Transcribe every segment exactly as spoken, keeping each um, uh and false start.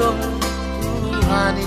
Tuhan i.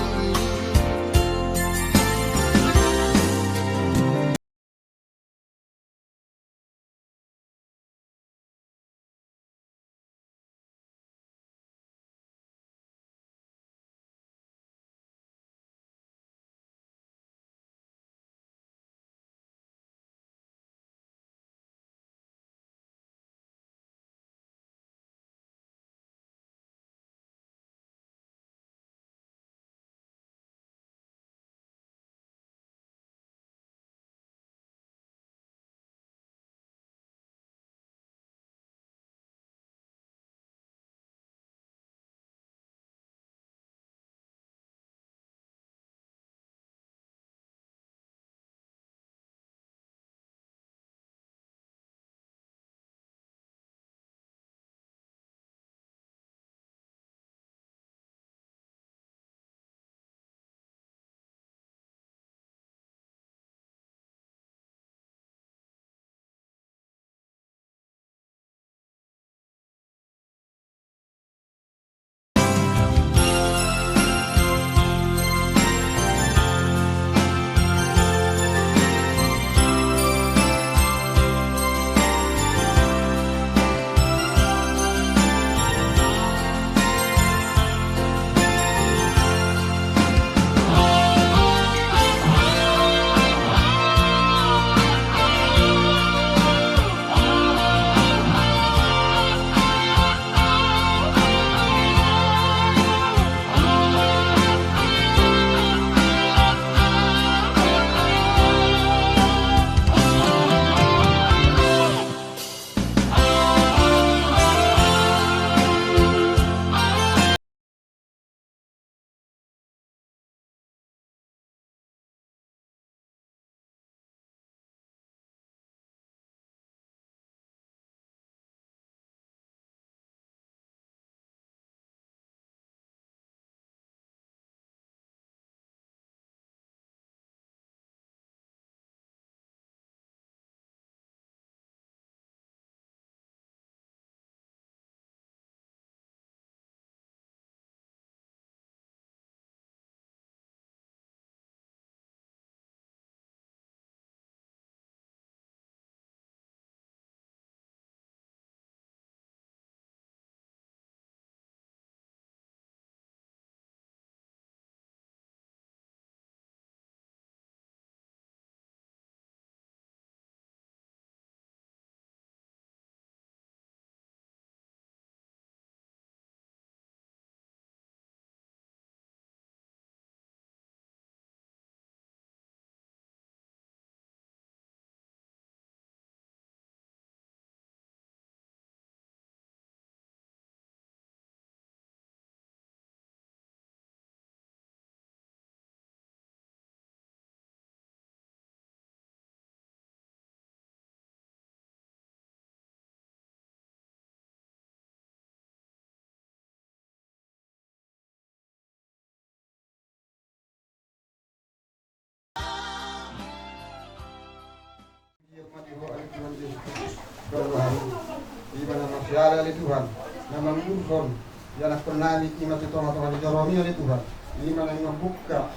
Ima na marsiala ale Tuhan, na mangurushon ianakhon nami ima tu tonga-tonga ni joromi ale Tuhan, ima na mambuka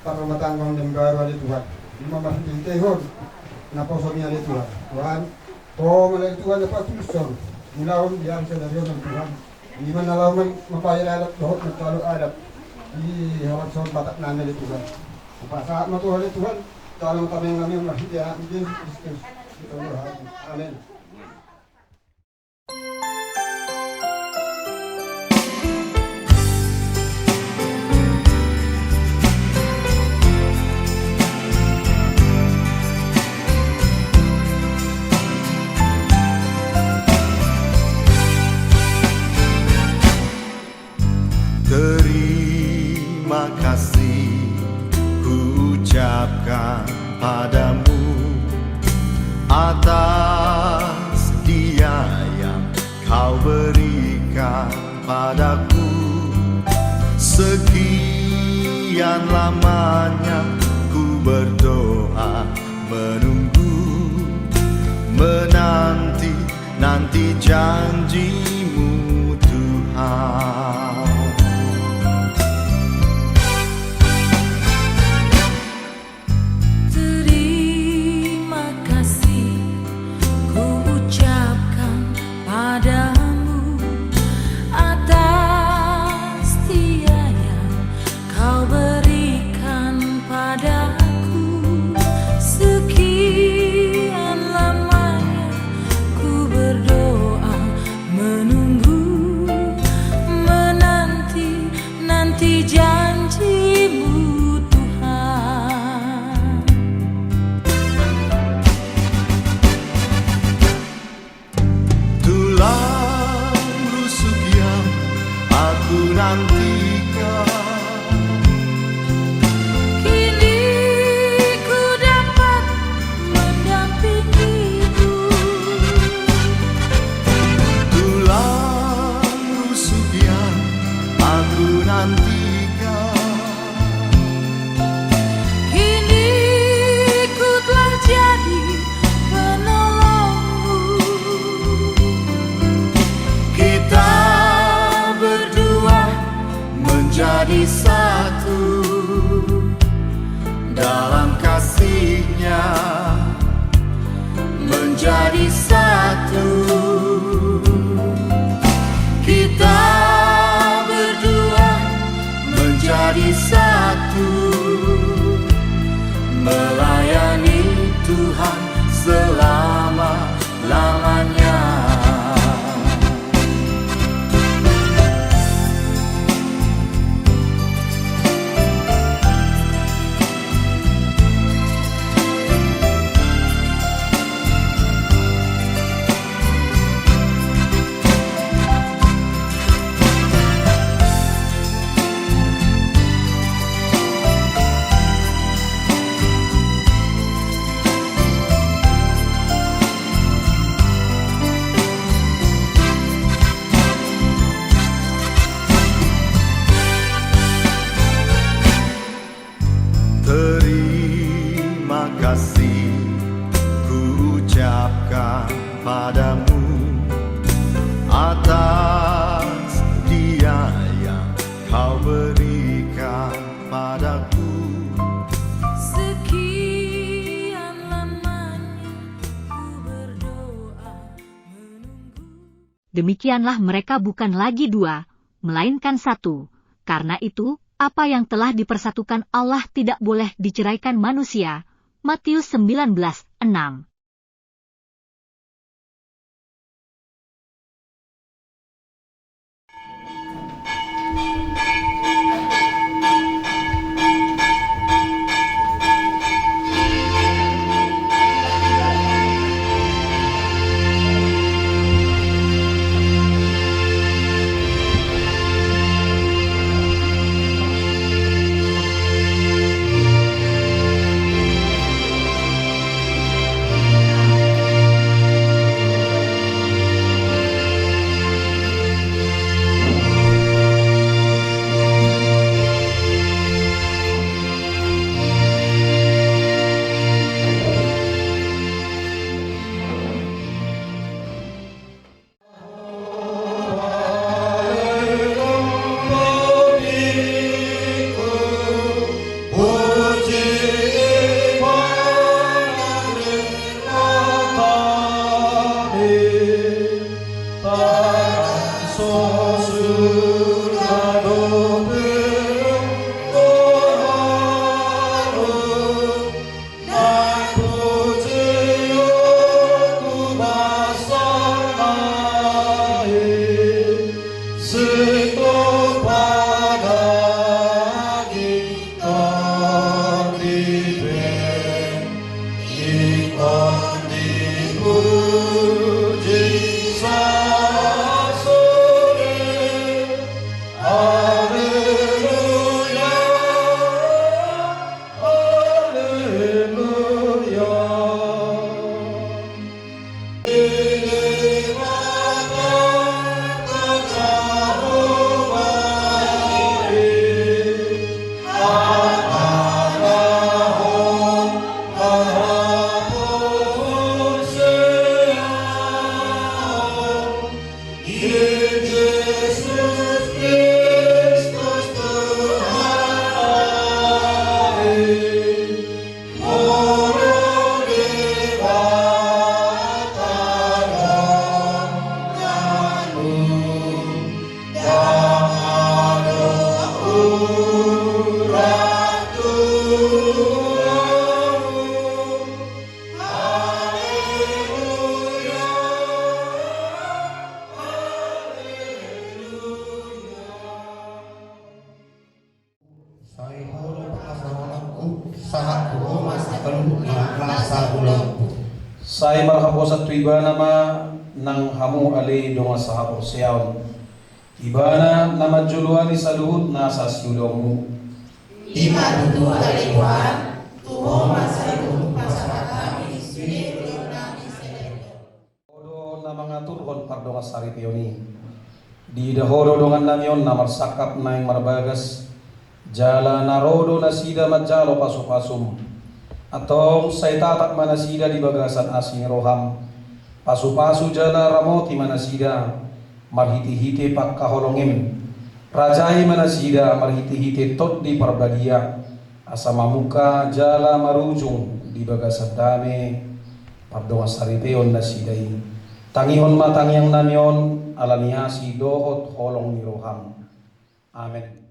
parrumatanggaon na baru ale Tuhan, ima marhite-hitehon naposomi ale Tuhan. Tuhan, Ho ma ale Tuhan na patulushon ulaon di ari sadari on ale Tuhan. Ima na laho mampaila adat dohot manjalo adat di halak son Batak nami ale Tuhan. Hupasahat ma tu Ho ale Tuhan, jalo ma tamenami on marhite Anakmi Jesus Kristus. Amen. Terima kasih kuucapkan padamu atas dia yang Kau berikan padaku. Sekian lamanya ku berdoa, menunggu, menanti, nanti janji-Mu, Tuhan. Di janji-Mu, Tuhan. Tulang rusuk yang aku nantikan. Kini ku dapat mendampingimu. Tulang rusuk yang aku nantikan. Kini ku telah jadi penolongmu. Kita berdua menjadi satu dalam kasih-Nya. Menjadi satu. Kita berdua menjadi satu, melayani Tuhan selama-lamanya. Terima kasih ku ucapkan padamu atas dia yang kau berikan padaku. Sekian lamanya ku berdoa menunggu. Demikianlah mereka bukan lagi dua, melainkan satu. Karena itu, apa yang telah dipersatukan Allah tidak boleh diceraikan manusia. Matius sembilan belas enam. Sai Ho do pangasaholangku, sahat tu Ho ma saluhutna rasa ulaonku. Sai marhaposan tu Ibana ma nang hamu ale dongan sahaporseaon. Ibana na manjoloani saluhut nasa siulaonmu. I ma tutu ale Tuhan, tu Ho ma saluhut pasahat nami sude ulaon nami sadari on. Ho do na mangaturhon pardongansaripeon i. Diida Ho do dongannami on na marsangkap naeng marbagas, jala na ro do nasida manjalo pasupasum. Antong sai tatap ma nasida di bagasan asi ni roham. Pasupasu jala ramoti ma nasida marhitehite pangkaholongim. Rajai ma nasida marhitehite Tondi Parbadia, asa mamungka jala marujung di bagasan dame pardongansaripeon nasida i. Tangihon ma tangiangnami on ala ni asi dohot holong ni roham. Amen.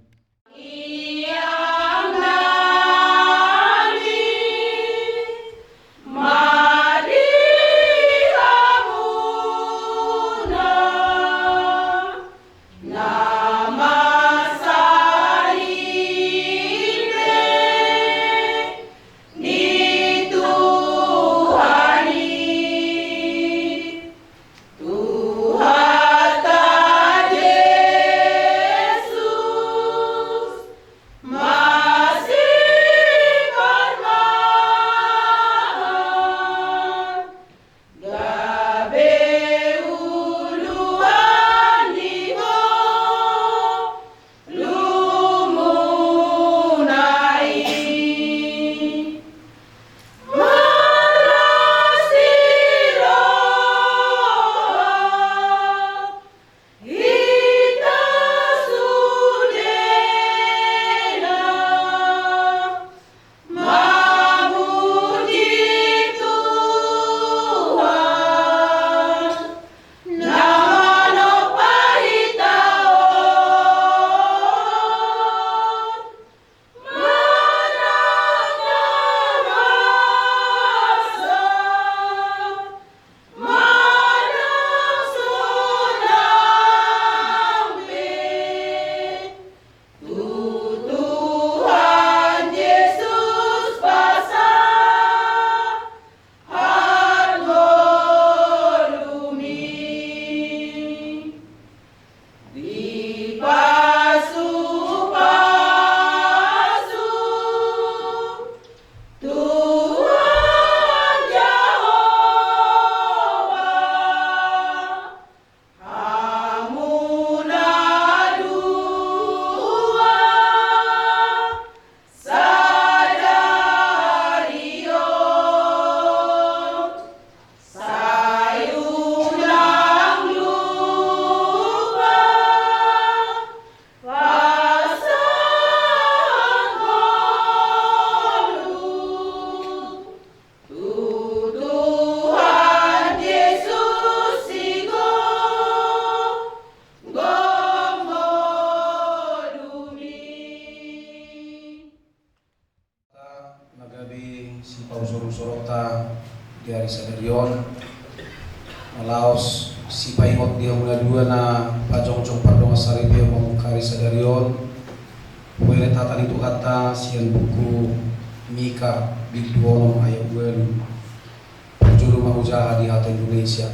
Na gabe sipausor-usoronta di ari sadari on, na laos sipaingot di hamu na dua na pajongjong pardongansaripeon mamungka ari sadari on, hubereng hata ni Tuhanta sian buku Mika bindu onom ayat ualu. Parjolo ma hujaha di hata Indonesia.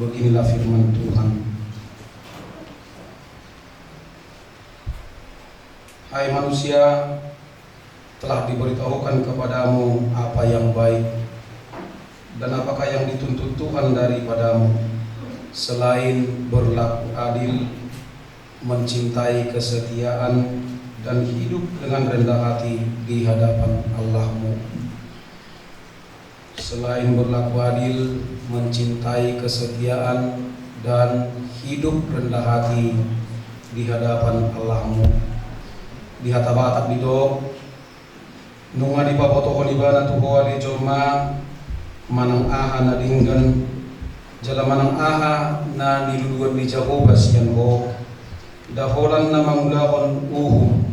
Beginilah firman Tuhan. Hai manusia, telah diberitahukan kepadamu apa yang baik, dan apakah yang dituntut Tuhan daripadamu, selain berlaku adil, mencintai kesetiaan, dan hidup dengan rendah hati di hadapan Allahmu? Selain berlaku adil, mencintai kesetiaan, dan hidup rendah hati di hadapan Allahmu. Di hata Batak didok, nunga dipabotohon ibana tu ho ale jolma, manang aha na denggan, jala manang aha na niluluan ni Jahowa sian ho, nda holan na mangulahon uhum,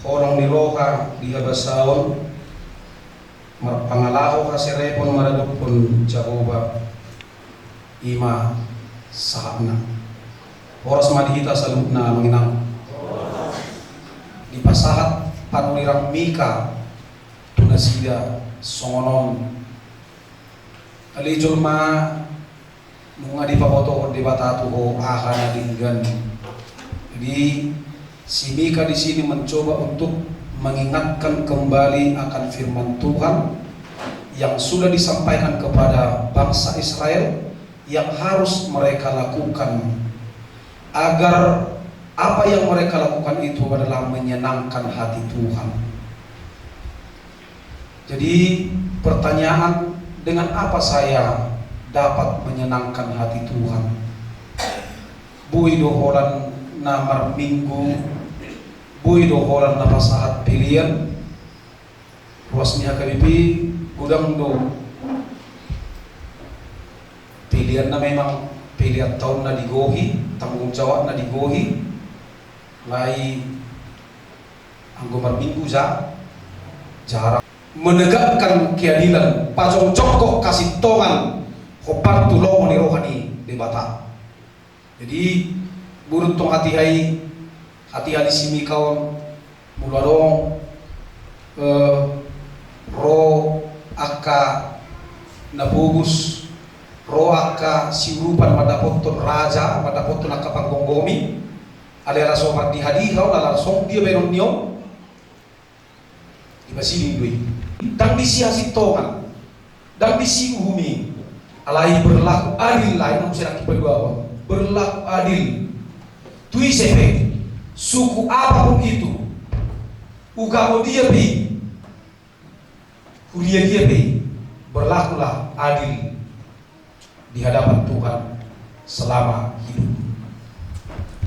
holong ni roha di habasaon, marpangalaho haserepon maradophon Jahowa, i ma sahatna. Horas ma di hita saluhutna, amang inang. Dipasahat Panurirang Mika tu nasida songon on. Ale jolma, nunga dipabotohon Debata tu ho aha na denggan. Jadi, si Mika di sini mencoba untuk mengingatkan kembali akan firman Tuhan yang sudah disampaikan kepada bangsa Israel, yang harus mereka lakukan, agar apa yang mereka lakukan itu adalah menyenangkan hati Tuhan. Jadi, pertanyaan, dengan apa saya dapat menyenangkan hati Tuhan? Boi do holan na marminggu, boi do holan na pasahat pelean. Ruas ni H K B P godang do pelean na memang pelean taon na digohi, tanggung jawab na digohi, alai anggo marminggu ja, jarang. Menegakkan keadilan, pajongjongkon hasintongan, hombar tu lomo ni roha ni Debata. Jadi, burut tong hatiha i, hatiha ni si Mika on, molo adong, eh, ro angka na pogos, ro angka siurupan mandapothon raja, mandapothon angka panggomgomi, alai ala so mardihadiha on, ala so dia baenon ni on, dipasiding do i. Ndang disi hasintongan, ndang disi uhum i. Alai berlaku adil, lain na muse nangkin paduahon. Berlaku adil. Tu ise pe, suku apapun itu, ugamo dia pe i, huria dia pe i, berlakulah adil di hadapan Tuhan selama hidup.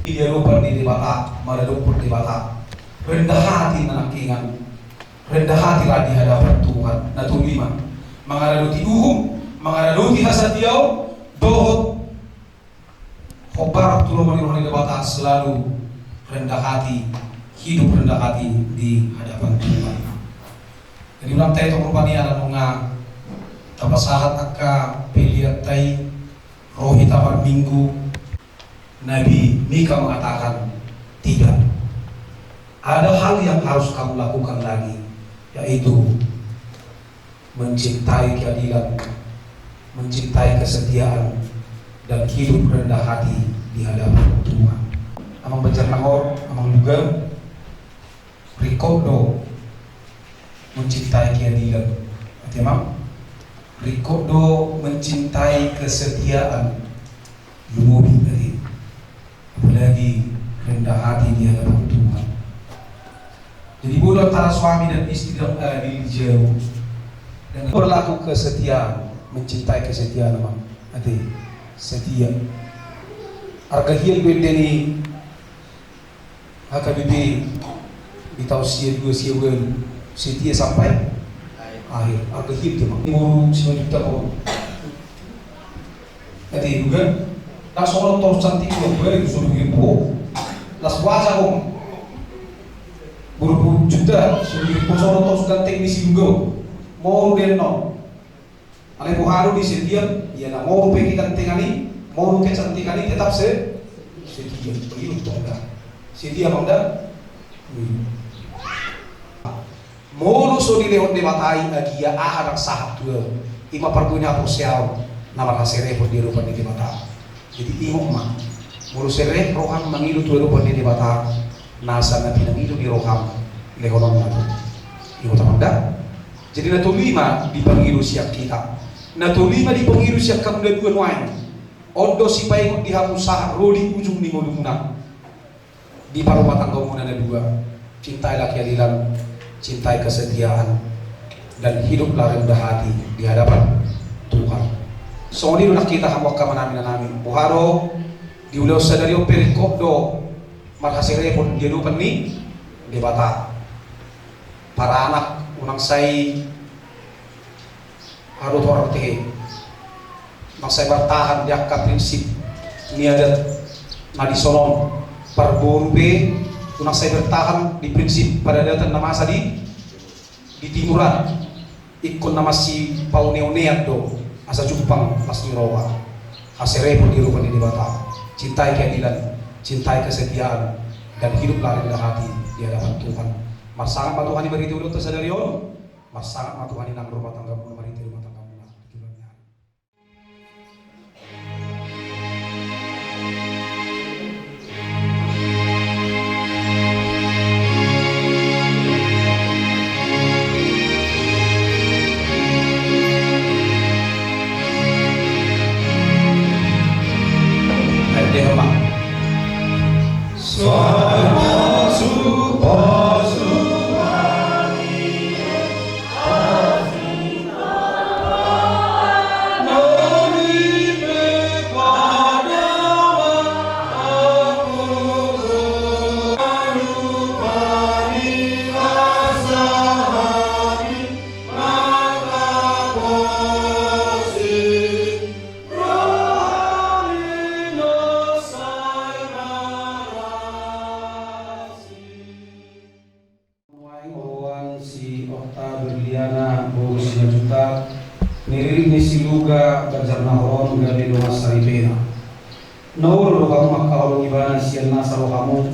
Di hadapan ni Debata, maradophon Debata. Rendah hati na nangkiningan, rendah hati lah di hadapan Tuhan. Na tolu i ma, mangaradoti uhum, mangaradoti hasatiaon, dohot hombar tu lomo ni roha ni Debata, selalu rendah hati, hidup rendah hati di hadapan Tuhan. Jadi unang taetok rupani ala nunga tapasahat angka peleanta i, ro hita marminggu. Nabi Mika mengatakan, tidak. Ada hal yang harus kamu lakukan lagi, yaitu mencintai keadilan, mencintai kesetiaan, dan hidup rendah hati di hadapan Tuhan. Amang Banjar Nahor, amang Lugan, ringkot do mencintai keadilan. Ate amang, ringkot do mencintai kesetiaan. Lumobi tadi, apalagi rendah hati di hadapan Tuhan. Jadi, boi do antara suami dan istri dalam, eh, di jauh. Dengan berlaku kesetiaan, mencintai kesetiaan, amang. Ate, setia. Arga hian do ende ni H K B P di taon sia dua sia ualu, setia sampai akhir. Arga hian do, amang. Umur Simanjuntak, amang. Ate, Lugan, na songon torus cantik do, balik so dua ribu. Las puasa, amang. Boru Simanjuntak, so dua ribu, songon torus ganteng ni si Lugan. Moru do annon. Alai boha do di setiap, ia na moru pe kegantengan i, moru kecantikan i, tetap se-, setia. Begitu, amang da. Setia, amang da. Hmm. Molo so dilehon Debata i agia aha ndang sahat tu ahu, i ma parbue ni haporseaon na marhaserepon di adopan ni Debata. Jadi ingot ma, molo serep roham mangido tu adopan ni Debata, nasa na pinangido ni roham lehononna tu. Ingot, amang da. Jadi na tolu i ma dipangido sian hita. Na tolu i ma dipangido sian hamu na dua nuaeng. On do sipaingot di hamu sahat ro di ujung ni ngolumuna. Di parrumatanggaonmuna na dua, cintailah keadilan, cintai kesetiaan, dan hiduplah rendah hati di hadapan Tuhan. Songon i do nang hita hamu angka amanami, inanami. Boha do, di ulaon sadari on pe ringkot do marhaserepon di adopan ni Debata. Paranak, unang sai Aha do torang tehe. Unang sai bertahan di angka prinsip ni adat na dison on. Parboru pe unang sai bertahan di prinsip paradatan na masa di, di timuran. Ingkon na masipaune-unean do asa jumpang las ni roha. Haserepon di adopan ni Debata. Cintai keadilan, cintai kesetiaan, dan hiduplah rendah hati di hadapan Tuhan. Marsangap ma Tuhan i marhite ulaonta sadari on. Marsangap ma Tuhan i nang rumah tanggamuna marhite rumah tanggamuna. Nuaeng oroan si Otta Berliana boru Simanjuntak, niririt ni si Luka Banjarnahor on gabe dongan saripena. Na olo do hamu mangkaholongi ibana sian nasa rohamu,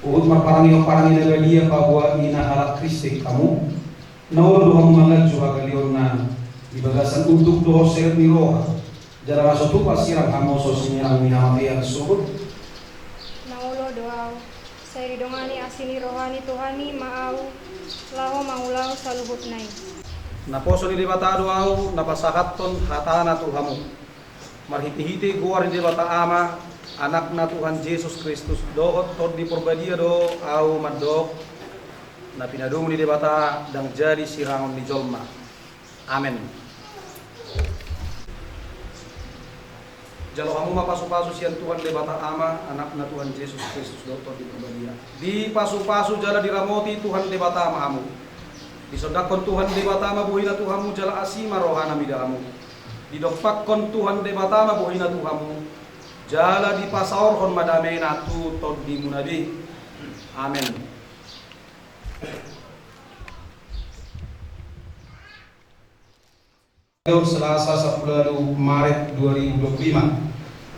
huhut marparangehon parange na badia paboa i na halak Kristen hamu? Na olo do hamu manganju hagaleonna di bagasan unduk dohot serep ni roha, jala na so tupa sirang hamu so sinirang ni hamatean sogot? Na olo do ahu. Sai didongani asi ni roha ni Tuhan i ma ahu laho mangulahon saluhutna i. Naposo ni Debata do ahu na pasahathon hatana tu hamu. Marhitehite goar ni Debata Ama, Anakna Tuhan Jesus Kristus dohot Tondi Porbadia do ahu mandok, na pinadomu ni Debata ndang jadi sirangon ni jolma. Amen. Jalo hamu ma pasupasu sian Tuhan Debata Ama, Anakna Tuhan Jesus Kristus dohot Tondi Porbadia. Dipasupasu jala diramoti Tuhan Debata ma hamu. Disondangkon Tuhan Debata ma bohina tu hamu jala asi ma rohana mida hamu. Didompakkon Tuhan Debata ma bohina tu hamu, jala dipasaorhon ma damena tu tondimuna be. Amen. Selasa sampulu ualu Maret dua ribu dua puluh lima.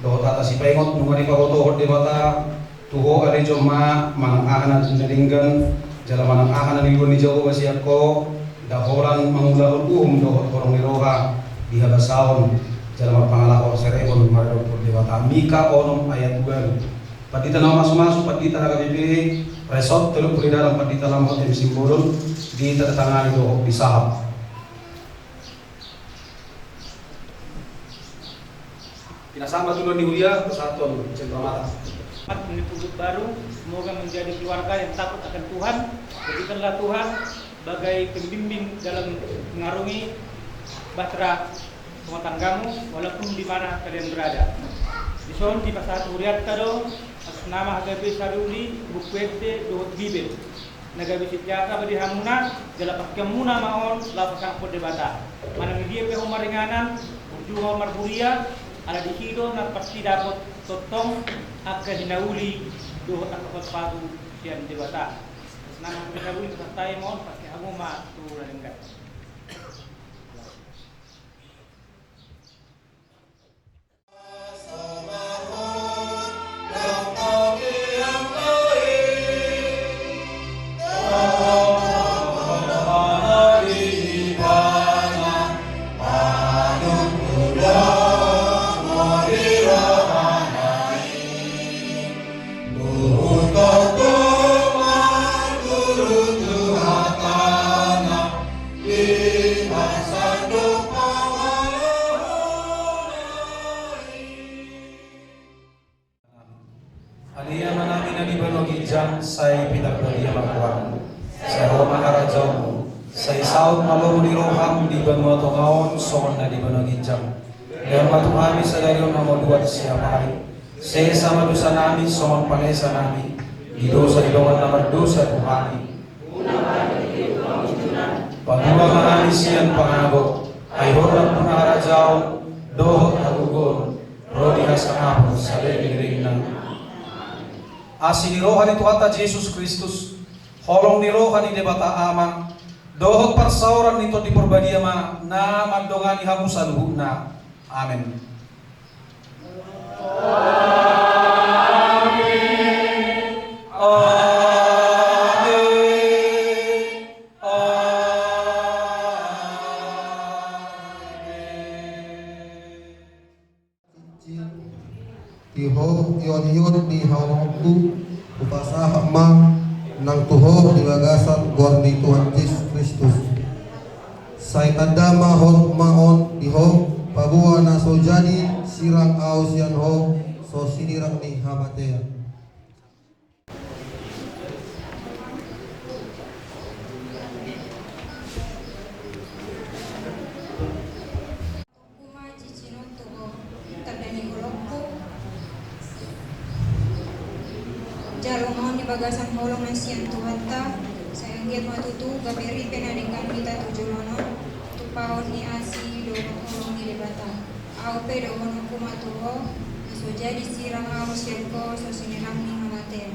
Dohot hata sipaingot nunga dipabotohon Debata tu ho ale jolma manang aha na denggan jala manang aha na niluluan ni Jahowa sian ho, nda holan mangulahon uhum dohot holong ni roha di habasaon jala marpangalaho serepon maradophon Debata. Mika onom ayat ualu. Pandita na mamasu-masu, Pandita H K B P, Resort Teluk Puridaran, Pandita Lamhot M Simbolon, ditandatangani dohot disahap. Pinasahat ma tu na ni huria, pasahathon sian pramata. Selamat menempuh hidup baru, semoga menjadi keluarga yang takut akan Tuhan. Jadikanlah Tuhan sebagai pembimbing dalam mengarungi bahtera rumah tanggamu, walaupun di mana kalian berada. Dison dipasahat hurianta do atas nama H K B P Sariuli, Buku Ende dohot Bibel. Na gabe sinjata ma di hamuna, jala pakeonmuna ma on laho pasangaphon Debata. Manang di dia pe ho maringanan, burju ma marhuria, ala disi do na pasti dapot tongtong angka hinauli dohot angka patupatu sian Debata. Atas nama H K B P Sariuli, pasahat hami ma on, pake hamu ma tu na denggan. Ale Amanami na di banua ginjang, sai pinarbadia ma goarmu. Sai ro ma harajaonmu. Sai saut ma lomo ni roham di banua tonga on songon na di banua ginjang. Lehon ma tu hami sadari on na hurang siapari. Sesa ma dosanami songon panesanami di dosa ni dongan na mardosa tu hami. Palua ma hami sian pangago, ai Ho do nampuna harajaon dohot hagogoon ro di hasangapon saleleng-lelengna. Asi ni roha ni Tuhanta Jesus Kristus, holong ni roha ni Debata Ama, dohot parsaoran ni Tondi Porbadia ma na mandongani hamu saluhutna. Amen. Amen. Amen. Hiot-hiot ni haholongonku, hupasahat ma nang tu ho di bagasan goar ni Tuhan Jesus Kristus. Sai tanda ma hormat on di ho, paboa na so jadi sirang ahu sian ho, so sinirang ni hamatean. Huma cicinon tu ho, tanda ni holongku. Jalo ma on di bagasan holong na sian Tuhanta, sai anggiat ma tutu gabe ripe na denggan hita tu joloan on, tumpaon ni asi dohot holong ni Debata. Ahu pe dohononku ma tu ho, na so jadi sirang ahu sian ho, so sinirang ni hamatean.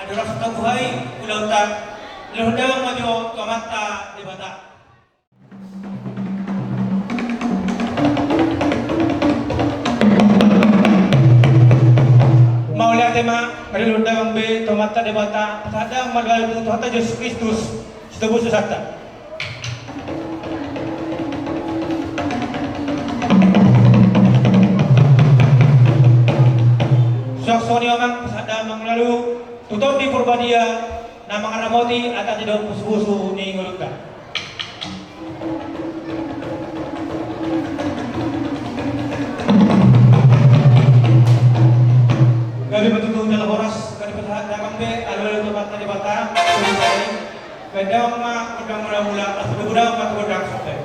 Andorang so tabuhai ulaonta, lehon damang ma jo tu Amanta Debata. Mauliate ma, marlehon damang be tu Amanta Debata, pasahat damang ma ulaon tu Tuhanta Jesus Kristus, sitobu dosanta. Suang songon i ma amang, pasahat damang lalu tu Tondi Porbadia na mangaramoti adat dohot pusupusu ni ngolunta. Gabe ma tutu jala horas, gabe pasahat damang be alualu tu Amanta Debata. Baen damang ma gondang mulamula, asa domu damang ma tu gondang sope.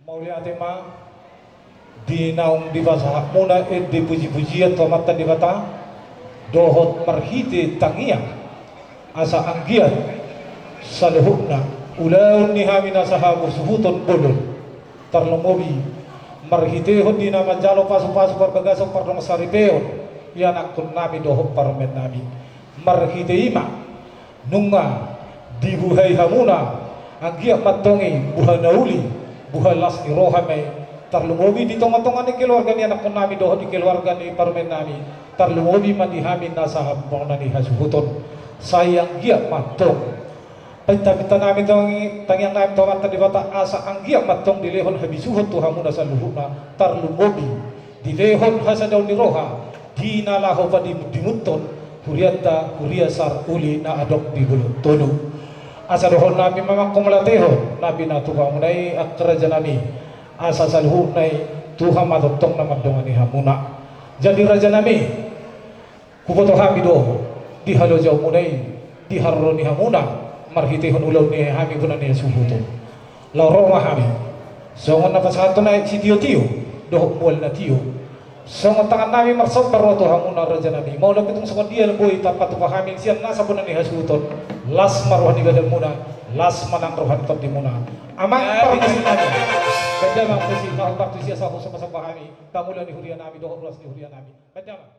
Mauliate ma di naung dipasahatmuna ende pujipujian tu Amanta Debata dohot marhite tangiang, asa anggiat saluhutna ulaon ni hami na sahaporsuhuton bolon, tarlumobi marhitehon di na manjalo pasupasu parbagason pardongansaripeon ianakkonnami dohot parumaennami. Marhite i ma nunga dibuhai hamuna, anggiat ma antong i buha na uli, buha las ni roha ma i, tarlumobi di tongatonga ni keluarga ni anakkonnami dohot di keluarga ni parumaennami, tarlumobi ma di hami na sahaporsuhuton. Sai anggiat ma antong pintapintanami, tangi-, tangiangnami tu Amanta Debata, asa anggiat ma antong dilehon habisuhon tu hamuna saluhutna, tarlumobi dilehon hasadaon ni roha di na laho padimundimunhon hurianta, huria Sar Uli na adong di Bolon Tolu. Asa dohononnami ma amang, mauliatehon nami na tu hamuna i angka rajanami, asa saluhutna i Tuhan ma tongtong na mandongani hamuna. Jadi rajanami, huboto hami do di halojaonmuna i, di haroro ni hamuna marhitehon ulaon ni hami bona ni hasuhuton. Laho ro ma hami songon na pasahathon aek sitiotio dohot mual na tio. Songon tangannami marsomba ro tu hamuna rajanami, molo tung songon dia boi tapatupa hami sian nasa bona ni hasuhuton, las ma roha ni badanmuna, las ma nang roha ni tondimuna. Amang parmusiknami, baen damang musik na hombar tusi asa husomba hami pangula ni hurianami dohot ruas ni hurianami. Baen damang.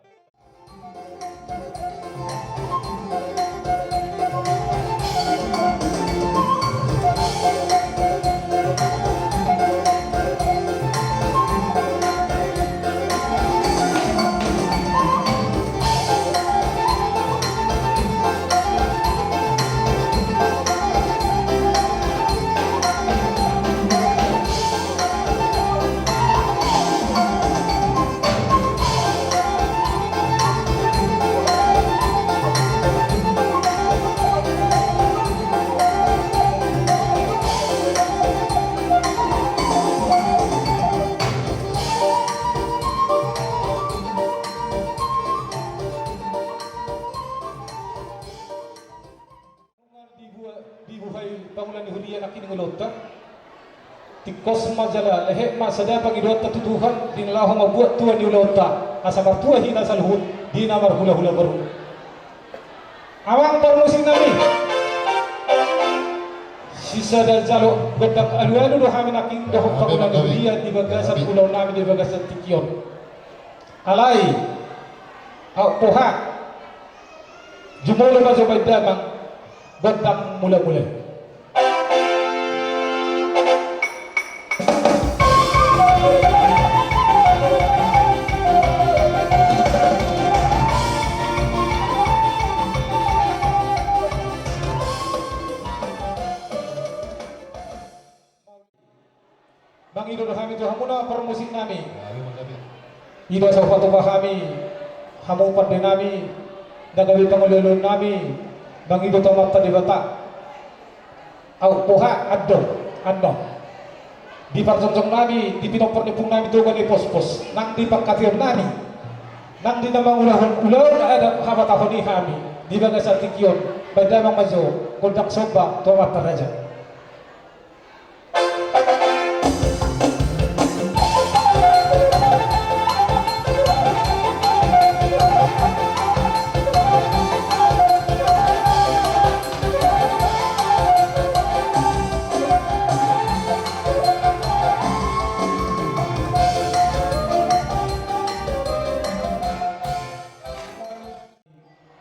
Dibuhai pangula ni huria nangkin ni ngolunta. Tingkos ma jala lehet ma sada pangidoanta tu Tuhan di na laho mambuat tua ni ulaonta, asa martua hita saluhut di na marhulahula boru. Amang parmusiknami. Sada jalo gondang alualu do hami nangkin dohot pangula ni huria di bagasan ulaon nami di bagasan tingki on. Alai aut boha, jumolo ma jo baen damang gondang mulamula. Mangido do hami tu hamuna parmusik nami. Ido asa hupatupa hami hamu pande nami, na gabe pangoluolon nami, mangido tu Amanta Debata. Aut boha, andorang annon di parjongjong nami, di pinompar ni ompung nami Toga ni Pospos, nang di pangkataion nami, nang di na mangulahon ulaon adat habatahon i hami di bagasan tingki on, baen damang ma jo gondang somba tu Amanta Raja.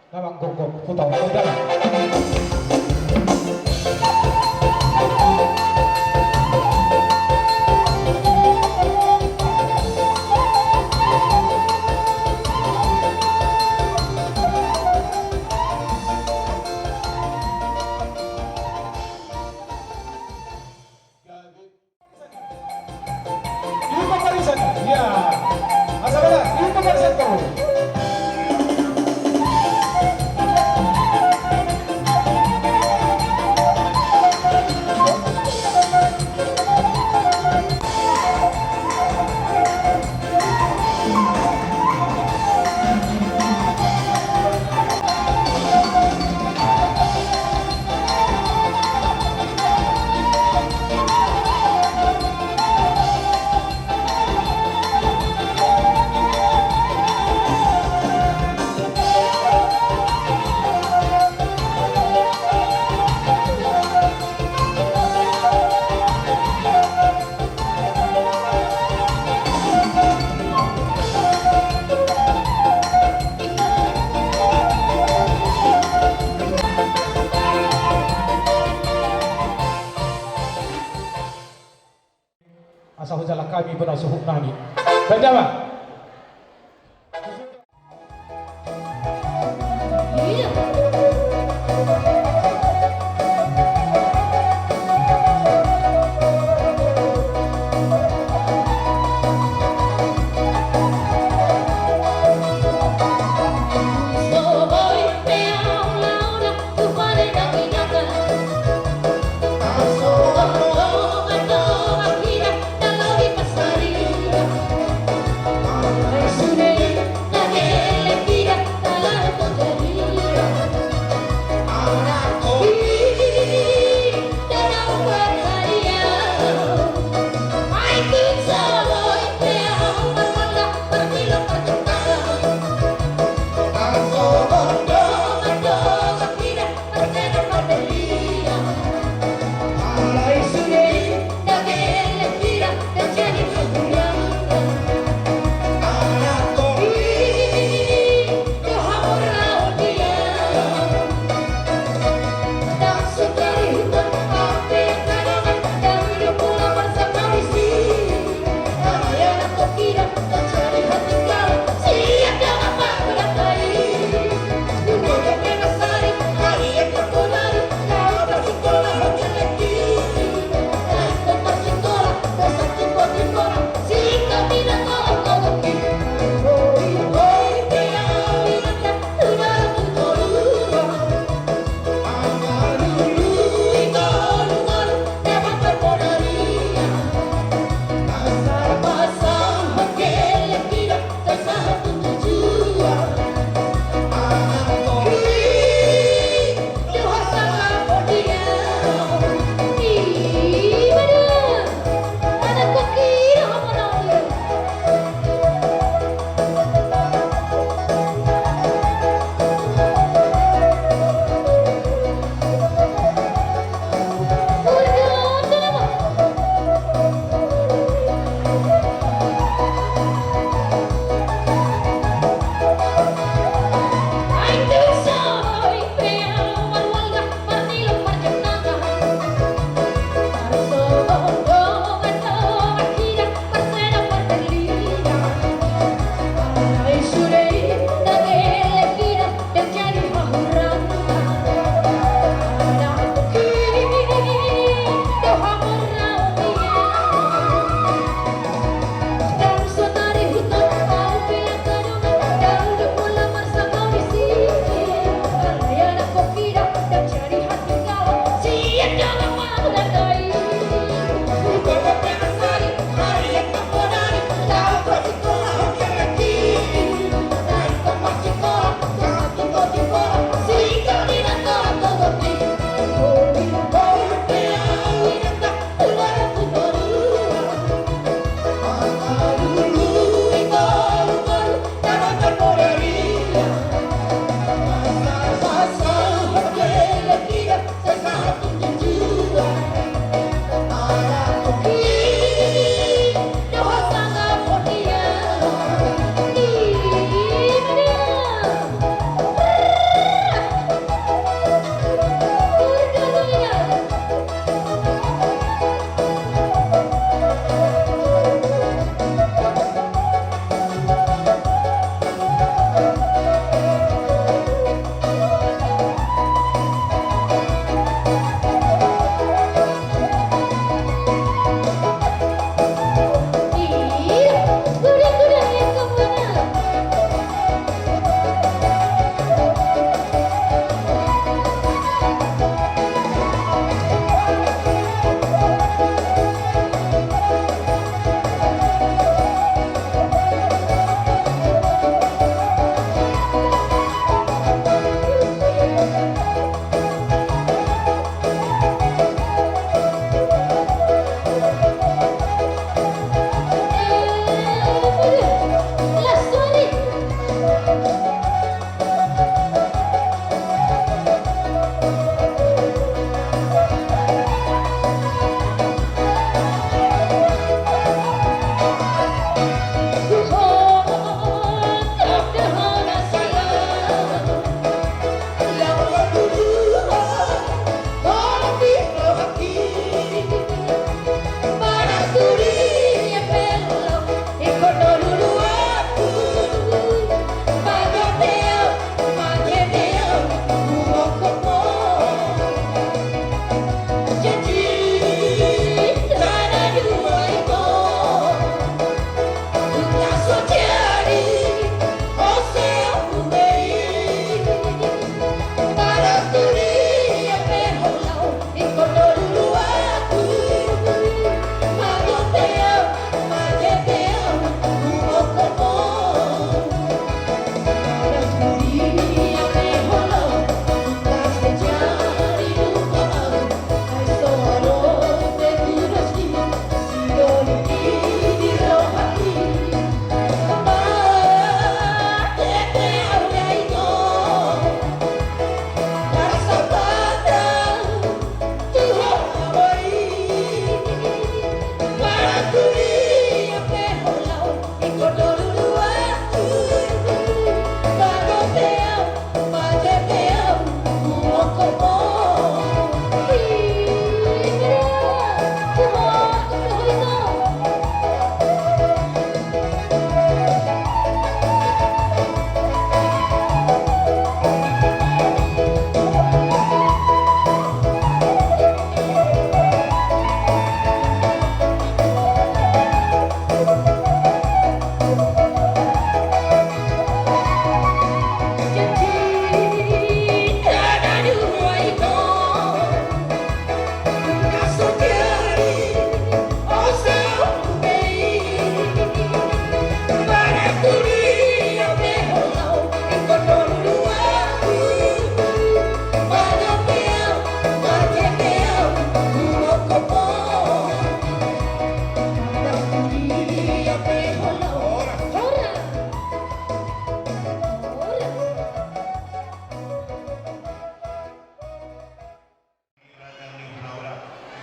Na manggokhon hutau, baen damang. Asa hujalang hami bona suhut nami. Baen damang.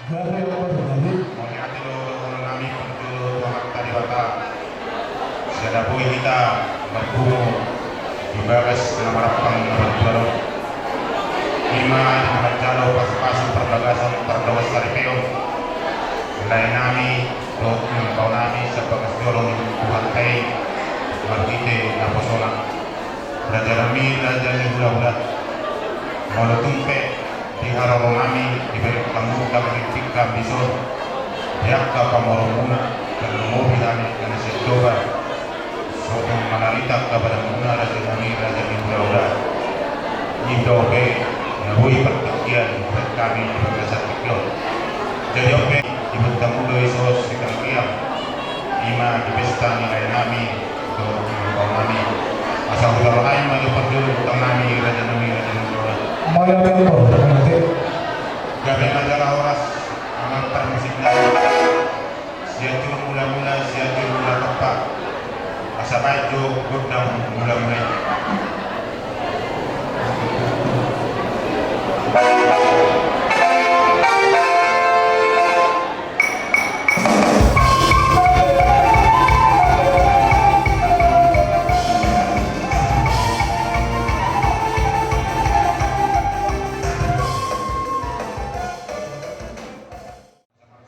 Mauliate do dohonon nami parjolo tu Amanta Debata. Sian na boi hita marpungu di bagas na marampang na martua on. Ima na manjalo pasupasu parbagason pardongan saripeon. Lae nami dohot inang bao nami sian bagas joro ni Tuhanta i marhite naposona. Raja nami, raja ni hulahula. Molo tung pe di haroro nami, di bagas tamungkang di tingki ambison, di angka pamoruonmuna, tarlumobi hami na sian Toba. Sotung manarita angka badanmuna, raja nami, raja ni hulahula. Ido pe na boi partingkian buat hami di bagasan tingki on. Jadi on pe, diboto hamu do i so sitangkiang. Ima di pesta ni lae nami, dohot ni bao nami. Asa hutoloan ma jo parjolo hutang nami, raja nami, raja ni hulahula. Mauliate, mauliate. Gabe ma jala horas, amang parmusik nami. Siajur mulamula, siajur mula tompa. Asa baen jo gondang mulamula i.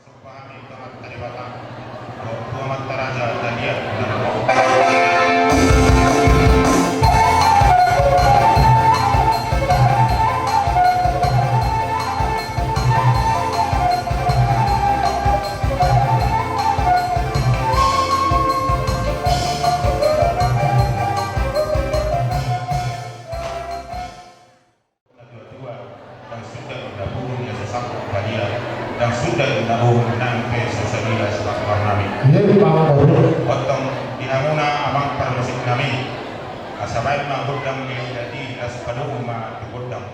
Somba hami tu Amanta Debata, tu Amanta Raja Daniel. Natuatua, ndang suda inda purun ia so sanggup badia, ndang suda inda uhum nang pe so sadia sipatupaon nami. Iya, di pangkor. Ontong di hamuna amang parmusik nami. Asa baen ma gondang ni jadi las padomu ma tu gondang.